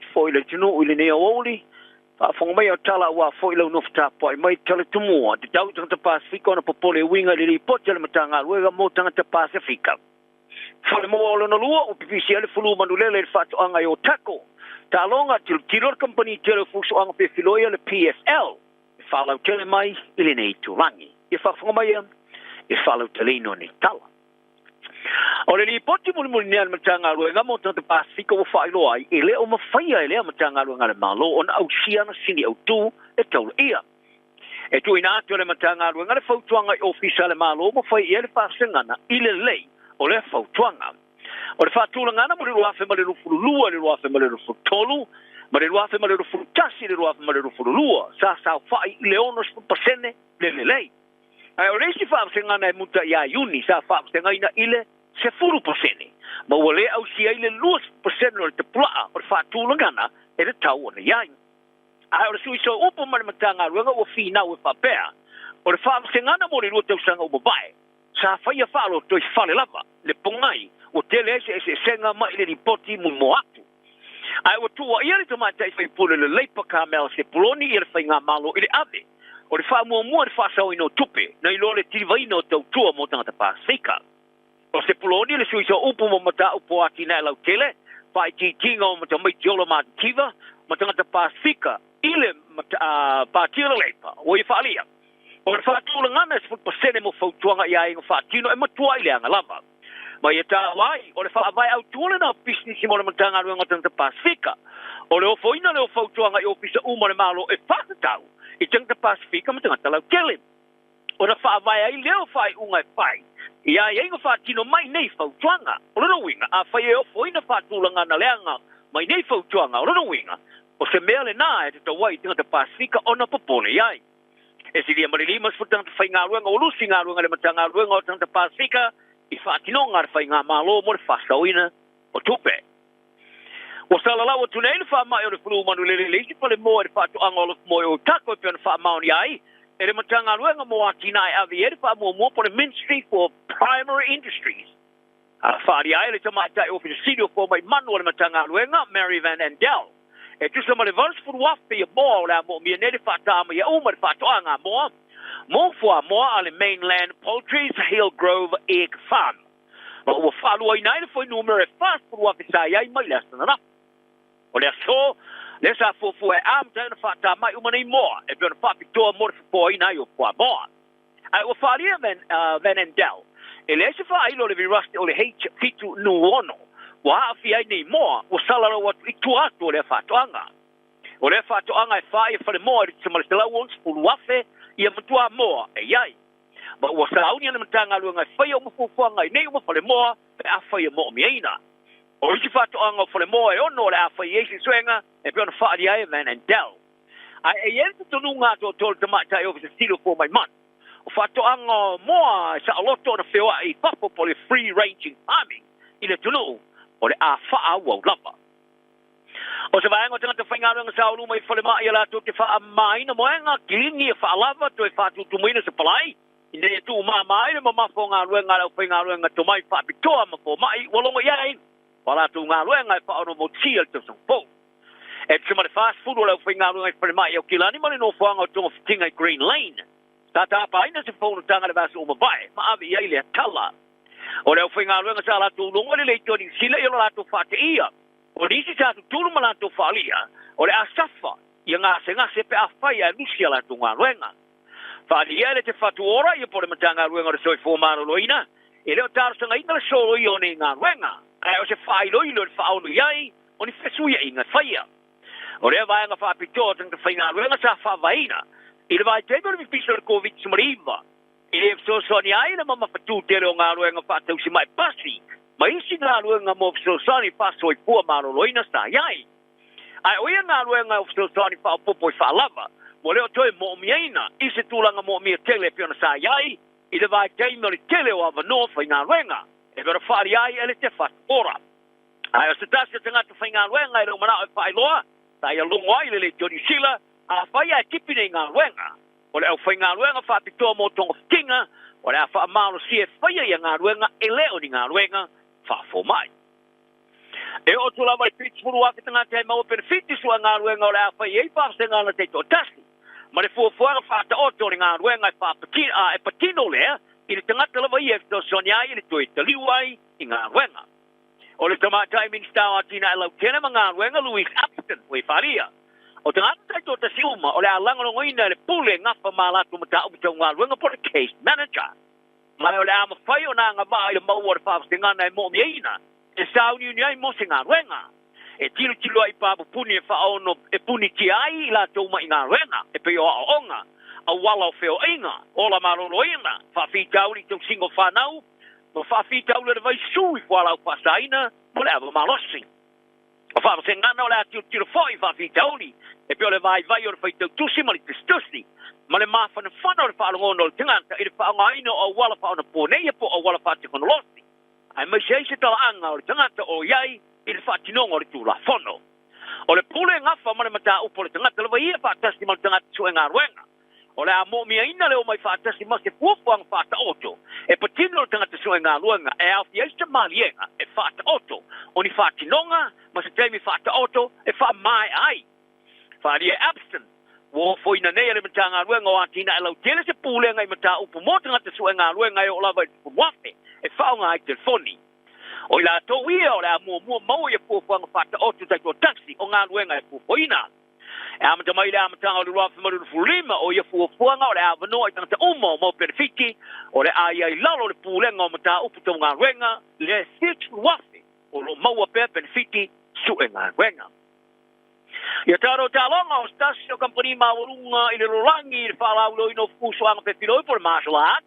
Atu foi le atunuu i lenei aoauli, faafofoga mai a o tala aua foi lau nofo tapuai mai tala tumua, tatau i tagata Pasefika ona popole e uiga i le lipoti a le Matagaluega mo tagata Pasefika. Falemoa o lona lua, ua pipisi ai le fulu manulele i le faatoaga i Otago. Taaloga, tilotilo le kamupani tele o fusuaga fefiloia le PFL e faalautele mai i lenei itulagi. Ia faafofoga mai ia i le faalauteleina o nei tala. O le lipoti mulimuli nei a le Matagaluega mo Tagata Pasefika ua faailoa ai, e le o mafaia e lea Matagaluega a le Malo ona ausia ana sini autu e taulaia. E tuuina atu e le Matagaluega le fautuaga i ofisa a le Malo ma fai i ai le faasegana i le lelei o lea fautuaga. O le faatulagana mo le 2022 i le 2023 ma le 2021 i le 2022 sa saofai i le 60% le lelei. Ae o le isi faavasegana e muta ia Iuni sa faavasegaina i le 10% ma ua le ausia ai le 20% o le tapulaa o le faatulagana e tatau ona i ai. Ae o le sui sooupu ma le Matagaluega ua finau e faapea, o le faavasegana mo le 2 tausaga ua mavae, sa faia faalotoifale lava le pogai ua tele ai se eseesega mai le lipoti muamua atu. Ae ua tuuaia le tamaitai faipule le Leipa Carmel Sepuloni i le faigamalo i le ave o le faamuamua i le faasaoina o tupe nai lo le tilivaina o tautua mo tagata Pasefika. O Sepuloni le sui sooupu mo mataupu o atinae lautele, faaitiitiga o tamaiti ola matitiva ma tagata Pasefika i le Pati o le Leipa, ua ia faaalia. O le faatulagana e 10% mo fautuaga i aiga faatino e matuai leaga lava. Ma ia taua ai, o le faavae autu lena o pisinisi mo le Matagaluega o Tagata Pasefika. O le ofoina lea o fautuaga i ofisa uma o le Malo e faatatau i tagata Pasefika ma tagata lautele. Ona faavae ai lea o faaiuga e fai i aiaiga faatino mai nei fautuaga. O lona uiga, afai e ofoina faatulagana leaga mai nei fautuaga, o lona uiga, o se mea lena e tatau ai i tagata Pasefika ona popole i ai. E silia ma le 50 tagata faigaluega ua lusi galuega i le Matagaluega o Tagata Pasefika i faatinoga a le faigamalo mo le faasaoina o tupe. Ua salalau atu nei le faamai o le flu manulele i le isi falemoa i le faatoaga o Alofamoe o Otago e pei ona faamaonia ai e le Matagaluega mo Atinae Ave i ai le Faamuamua po o le Ministry for Primary Industries. A faaalia ai le tamaitai Ofisa Sili o Fomai Manu o le Matagaluega, Mary Van Andel, e tusa ma le 80,000 ia moa o le a moomia nei le faataa mai uma le faatoaga moa mo fuamoa a le Mainland Poultry's Hillgrove Egg Farm. Ma ua faaluaina ai le fuainumera e 40,000 sa i ai mai le aso ananafi. O le aso lea sa fuafua e amata ai ona faataa mai uma nei moa e pei ona faapitoa mo le fofoaina ai o fuamoa. Ae ua faaalia Van Andel, e leai se faailo o le virasi o le H7N6 ua aafia ai nei moa ua salalau atu i tua atu o lea faatoaga. O lea faatoaga e fai e falemoa i le tusa ma le 160,000 ia matua moa e i ai. Ma ua sauni le Matagaluega e faia uma fuafuaga i nei uma falemoa pe afai e moomiaina. O isi faatoaga o falemoa e ono o le a fai ai suesuega e pei ona faaalia ai e Van Andel. Ae e i ai le talitonuga atoatoa o le tamaitai Ofisa Sili o Fomai Manu, o faatoaga o moa e saoloto ona feoai i fafo po o le free ranging farming i le atunuu, o le a faaauau lava. O se vaega o tagata faigaluega sa ulu mai i falemai ia latou te faamamaina moega, kilini e faalava toe faatutumuina se palai, ina ia tuumama ai le mamafa o galuega a le aufaigaluega tomai faapitoa ma fomai ua logo i ai ma latou galuega e faaonomotia le tausaga fou. E tusa ma le 40 o le aufaigaluega i falemai i Aukilani ma le nofoaga o Togafitiga i Green Lane. Sa tapaina se fonotaga i le vaiaso ua mavae ma ave i ai lea tala. O le aufaigaluega sa latou logo i le leitio a Niu Sila i o latou faateia. O nisi sa tutulu ma latou faalia, o le a safa ia gasegase pe afai ae lusi a latou galuega. Faalia e le Te Whatu Ora ia po o le Matagaluega o le Soifua Maloloina, e le o talosagaina le soloia o nei galuega, ae o se faailoilo i le faaono i ai o ni fesuiaiga e faia. O lea vaega faapitoa o tagata faigaluega sa faavaeina i le vaitaimi o le pipisi o le Koviti-19, e le fesoasoani ai le mamafatu tele o galuega faatausi mai pasi ma isi galuega mo fesoasoani faasoifua maloloina sa i ai. Ae o ia galuega o fesoasoani faaopoopo i faalava, ua le o toe moomiaina i se tulaga moomia tele e pei ona sa i ai i le vaitaimi o le tele o avanoa faigaluega e pei ona faaalia ai e le Te Whatu Ora. Ae o se tasi o tagata faigaluega e le o manao e faailoa, sa ia logo ai le leitio Niu Sila, afai ae tipi nei galuega, o le aufaigaluega faapitoa mo togafitiga, o le a faamalosia e faia ia galuega e le o ni galuega faafomai. E o tu lava i 70,000 tagata e maua penefiti suegaluega o le a fai ai faavasega taitoatasi. Ma le fuafuaga faataoto o le galuega e e patino lea i le tagata lava ia e fesoasoani ai i le toe taliu ai i galuega. O le tamaitai Minisita o Atinae Lautele ma Galuega Louise Upston ua i faaalia. O tagata taitoatasi uma o le a lagolagoina e le pule gafa ma latou mataupu tau galuega po o le case manager. Ma o le a mafai ona agavaa i le maua o le faavasegana e moomiaina e sauniuni ai mo se galuega. E tilotilo ai papupuni e faaono e punitia ai i latou mai galuega e pei o aoaoga, auala o feoaiga, ola maloloina, faafitauli i tausiga o fanau, ma faafitauli o le vaisu i fualaau faasaina mo le ava malosi. O faavasegana o le a tilotilo foi i faafitauli e pei o le vaivai o le faitautusi ma le tusitusi, ma le mafanafana o le faalogona o le tagata i le faaaogaina o auala faaonaponei po o auala faatekonolosi. Aemaise ai se talaaga o le tagata o i ai i le faatinoga o le Tulafono. O le pule gafa ma le mataupu o le tagata lava ia faatasi ma le tagata suegaluega. O le a moomiaina le omai faatasi ma se fuafuaga faataoto e patino le tagata suegaluega e aofia ai se maliega e faataoto o ni faatinoga ma se taimi faataoto e faamaea ai. Faaalia e Upston, ua ofoina nei e le Matagaluega o Atinae Lautele se pulega i mataupu mo tagata suegaluega e oo lava i le 10,000 e faaaoga ai telefoni. O i latou ia o le a muamua maua ia fuafuaga faataoto taitoatasi o galuega e fuafuaina. E amata mai le amataga o le 2025 o ia fuafuaga o le avanoa i tagata uma o mau penefiti o le a i ai lalo o le pulega o mataupu tau galuega le 70,000 o lo o maua pea penefiti suegaluega. Ia tatou taaloga o se tasi o kamupani maualuga i le lalolagi i le faalauiloaina o fusuaga fefiloi po o le martial arts,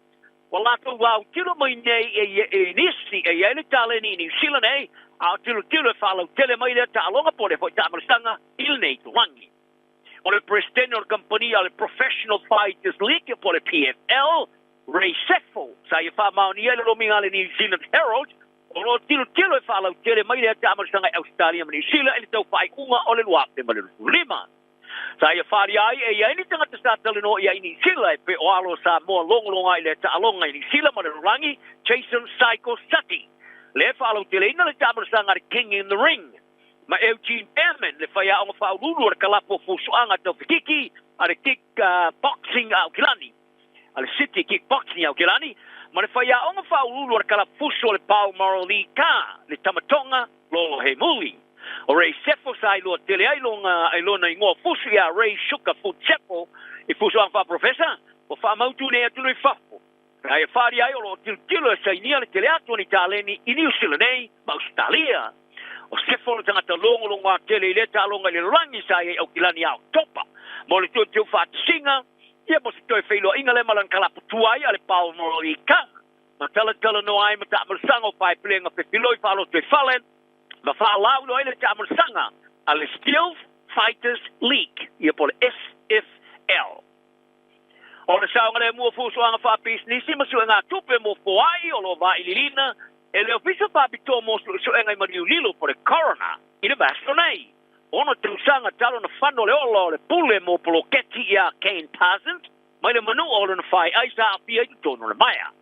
ua latou autilo mai nei e nisi e i ai le taleni i Niu Sila nei, a o tilotilo e faalautele mai lea taaloga po o lea foi taamalosaga i lenei itulagi. O le Peresetene o le kamupani a le Professional Fighters League po o le PFL, Ray Sefo, sa ia faamaonia i le lomiga a le New Zealand Herald, o lo o tilotilo e faalautele mai lea taamalosaga i Ausetalia ma Niu Sila i le tau faaiuga o le 2025. Sa ia faaalia ai e i ai ni tagata sa talanoa i ai i Niu Sila e pei o alo o Samoa logologa i lea taaloga i Niu Sila ma le lalolagi Jason Psycho Sati, lea e faalauteleina le taamalosaga a le King in the Ring, ma Eugene Bareman, le faiaoga faauluulu o le kalapu o fusuaga taufekiki a le Kick Boxing a Aukilani, a le City Kickboxing Aukilani, ma le faiaoga faauluulu o le kalapu fusu o le Balmoral Lee Carr, le Tamatoga Lolo Heimuli. O Ray Sefo sa iloa tele ai lona, lona igoa fusu ia Ray Sugar Foot Sefo i fusuaga faaprofesa, ua faamautu nei atunuu i fafo. Ae e faaalia ai o lo o tilotilo e sainia le tele atu o ni taleni i Niu Sila nei ma Ausetalia. O Sefo le tagata logologoa tele i lea taaloga i le lalolagi sa i ai Aukilani ia Oketopa mo le teuteu faatasiga ia mo se toe feiloaiga lea ma lana kalapu tuai a le Balmoral Lee Carr. Ma talatalanoa ai ma taamalosaga o paepalega fefiloi faaloto i fale ma faalauiloa ai le taamalosaga a le Steel Fighters League ia po o le SFL. O le saogalemu o fuafuaga faapisinisi ma suegatupe mo foai o lo o vailiiliina e le Ofisa Faapitoa mo Suesuega i Maliu Lilo po o le Coroner i le vaiaso nei. 6 tausaga talu ona fano le ola o le pule mo poloketi ia Kane Parsons mai le manua o lona faiai sa aafia i totonu o le maea.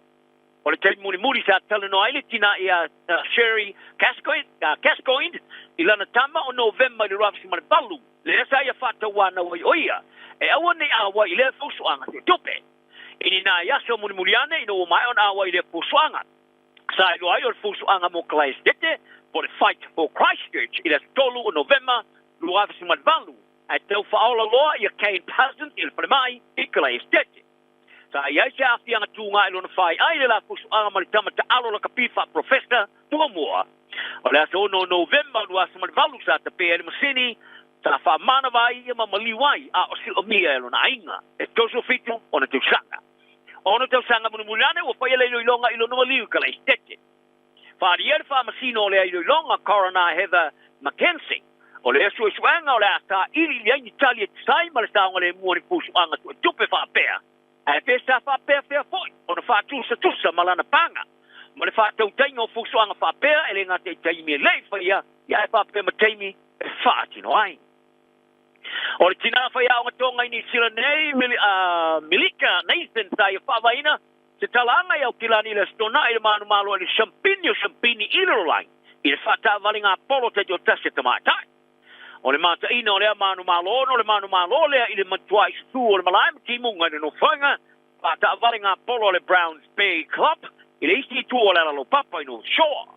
O le taimi mulimuli sa talanoa ai le tina ia Sherry Gascoigne i lana tama o Novema i le 2008, lea sa ia faatauanau ai o ia e aua ne i auai i lea fusuaga suetupe. I ni nai aso mulimuli ane ina ua maea ona auai i lea fusuaga, sa iloa ai o le fusuaga mo Kalaesetete po o le Fight for Christchurch i le aso 3 o Novema 2008, ae tau faaola loa ia Kane Parsons i le falemai i Kalaesetete. Sa i ai se aafiaga tuga i lona faiai i le la fusuaga ma le tama taalo lakapi faaprofesa muamua. O le aso 6 o Novema 2008 sa tapē ai le masini sa faamanava ai ia ma maliu ai a o siomia e lona aiga e 37 ona tausaga. 6 tausaga mulimuli ane ua faia le iloiloga i lona maliu i Kalaesetete. Faaalia le faamasino o lea iloiloga Coroner Heather McKenzie o lea suesuega o le a sailiili ai ni tali e tusa ai ma le saogalemu o ni fusuaga suetupe faapea. Ae pe sa faapeapea foi ona faatusatusa ma lana paga ma le faatautaiga o fusuaga faapea e le gata i taimi e le i faia ia ae faapea ma taimi e faatino ai. O le tina faiaoga Tonga i Niu Sila nei, Milika Nathan, sa ia faavaeina se talaaga i Aukilani i le Aso Toonai i le manumalo ai le siampini o siampini i le lalolagi I le faataavalega polo taitoatasi a tamaitai. O le mataina o lea manumalo ona o le manumalo lea i le matuai susu o le malae ma timuga i le nofoaiga faataavalega polo a le Browns Bay Club i le isi itu o le Alalaupapa i North Shore.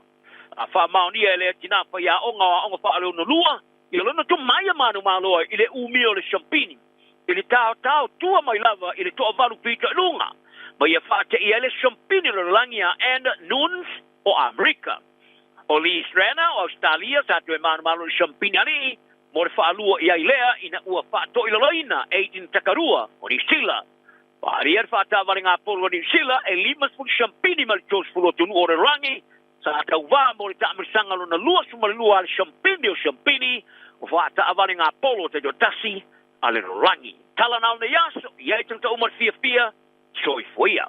A faamaonia e lea tinā faiaoga o aoga faaleonolua ia lona tomai a manumalo ai i le umia o le siampini i le taotao tua mai lava i le toavalu pito i luga ma ia faateia ai le siampini o le lalolagi a Ann Nunes o Amerika. O Lee Strana o Ausetalia sa toe manumalo i le siampini alii mo le faalua i ai lea ina ua faatoilaloina Aiden Takarua o Niu Sila. Faaalia le faataavalega polo a Niu Sila e 50 siampini ma le 30 atunuu o le lalolagi sa tauvā mo le taamilosaga lona 22 a le siampini o siampini o faataavalega polo taitoatasi a le lalolagi. Tala na o lenei aso, i ai tagata uma le fiafia, soifua ia.